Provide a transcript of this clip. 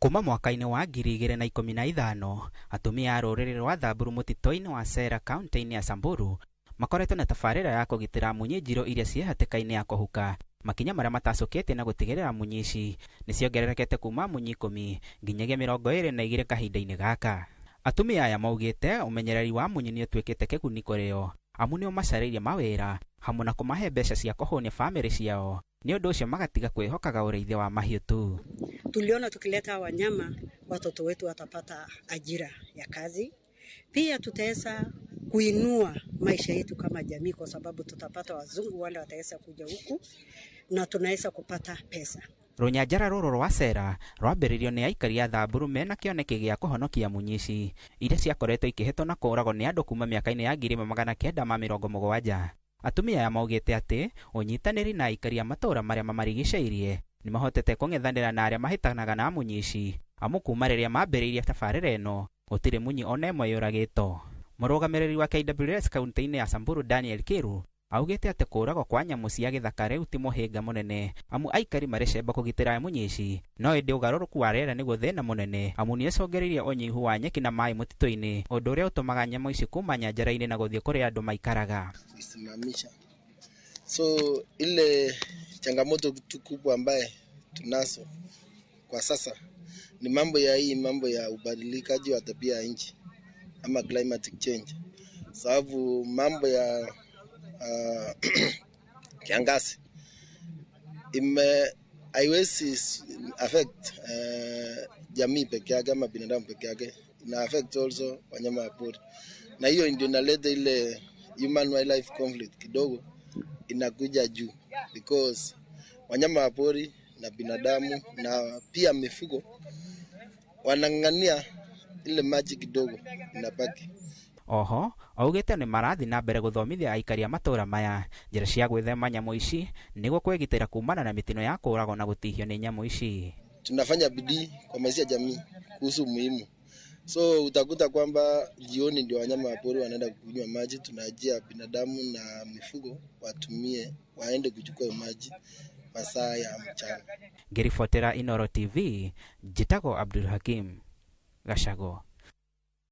Kuma mwaka-inĩ wa 2015, atumia a rũrĩrĩ rwa Thamburu mũtitũ-inĩ wa Sera kaunti-inĩ ya Samburu makoretwo na tabarĩra ya kũgitĩra munyi njirũ iria ciĩ hatĩka-inĩ ya kũhuka, makinya marĩa matacũkĩtie na gũtigĩrĩra munyi ici nĩ ciongererekete kuma munyi 10 nginyagia 22 kahinda-inĩ gaka. Atumia aya maugĩte ũmenyereri wa munyi nĩ ũtuĩkĩte kĩguni kũrĩ o, amu nĩ ũmacarĩirie mawĩra hamwe na kũmahe mbeca cia kũhũnia bamĩrĩ ciao, nĩ ũndũ ũcio magatiga kwĩhokaga ũrĩithia wa mahiũ tu. Tuliona tukileta wanyama watoto wetu watapata ajira ya kazi, pia tutaweza kuinua maisha yetu kama jamii, kwa sababu tutapata wazungu wale wataweza kuja huku na tunaweza kupata pesa. Rũnyanjara rũrũ rwa Sera rwambĩrĩirio nĩ aikari a Thamburu mena kĩoneki gĩa kũhonokia munyi ici iria ciakoretwo ikĩhĩtwo na kũũragwo nĩ andũ kuma mĩaka-inĩ ya 1970. Atumia aya maugĩte atĩ ũnyitanĩri na aikari a matũũra marĩa mamarigicĩirie nĩ mahotete kũng'ethanĩra na arĩa mahĩtanaga na munyi ici, amu kuma rĩrĩa mambĩrĩirie tabarĩra ĩno gũtirĩ munyi ona ĩmwe yũragĩtwo. Mũrũgamĩrĩri wa KWS kaunti-inĩ ya Samburu Daniel Kiru augĩte atĩ kũũragwo kwa nyamũ cia gĩthaka rĩu ti mũhĩnga mũnene, amu aikari marĩ cemba kũgitĩra munyi ici, no ĩndĩ ũgarũrũku wa rĩera nĩguo thĩna mũnene, amu nĩ ũcũngĩrĩirie ũnyihu wa nyeki na maĩ mũtitũ-inĩ, ũndũ ũrĩa ũtũmaga nyamũ ici kuma nyanjara-inĩ na gũthiĩ kũrĩa andũ maikaraga. Kuisimamisha. So ile changamoto tu kubwa ambaye tunazo kwa sasa ni mambo ya hii mambo ya ubadilikaji wa tabia ya nchi ama climatic change, sababu mambo ya kiangazi ime haiwezi affect jamii peke yake ama binadamu peke yake, ina affect also wanyama wa pori, na hiyo ndio inaleta ile human wildlife conflict kidogo inakuja juu, because wanyama wa pori na binadamu na pia mifugo wanang'ang'ania ile maji kidogo inabaki. Oho augĩte nĩ marathiĩ na mbere gũthomithia aikari a matũũra maya njĩra cia gwĩthema nyamũ ici nĩguo kwĩgitĩra kumana na mĩtino ya kũũragwo na gũtihio nĩ nyamũ ici. Tunafanya bidii kuhamasisha jamii kuhusu umuhimu, so utakuta kwamba jioni ndio wanyama wa pori wanaenda kunywa maji. Tunaachia binadamu na mifugo watumie, waende kuchukua maji masaa ya mchana. Ngĩribotera Inooro TV, njĩtagwo Abdul Hakim Gacago.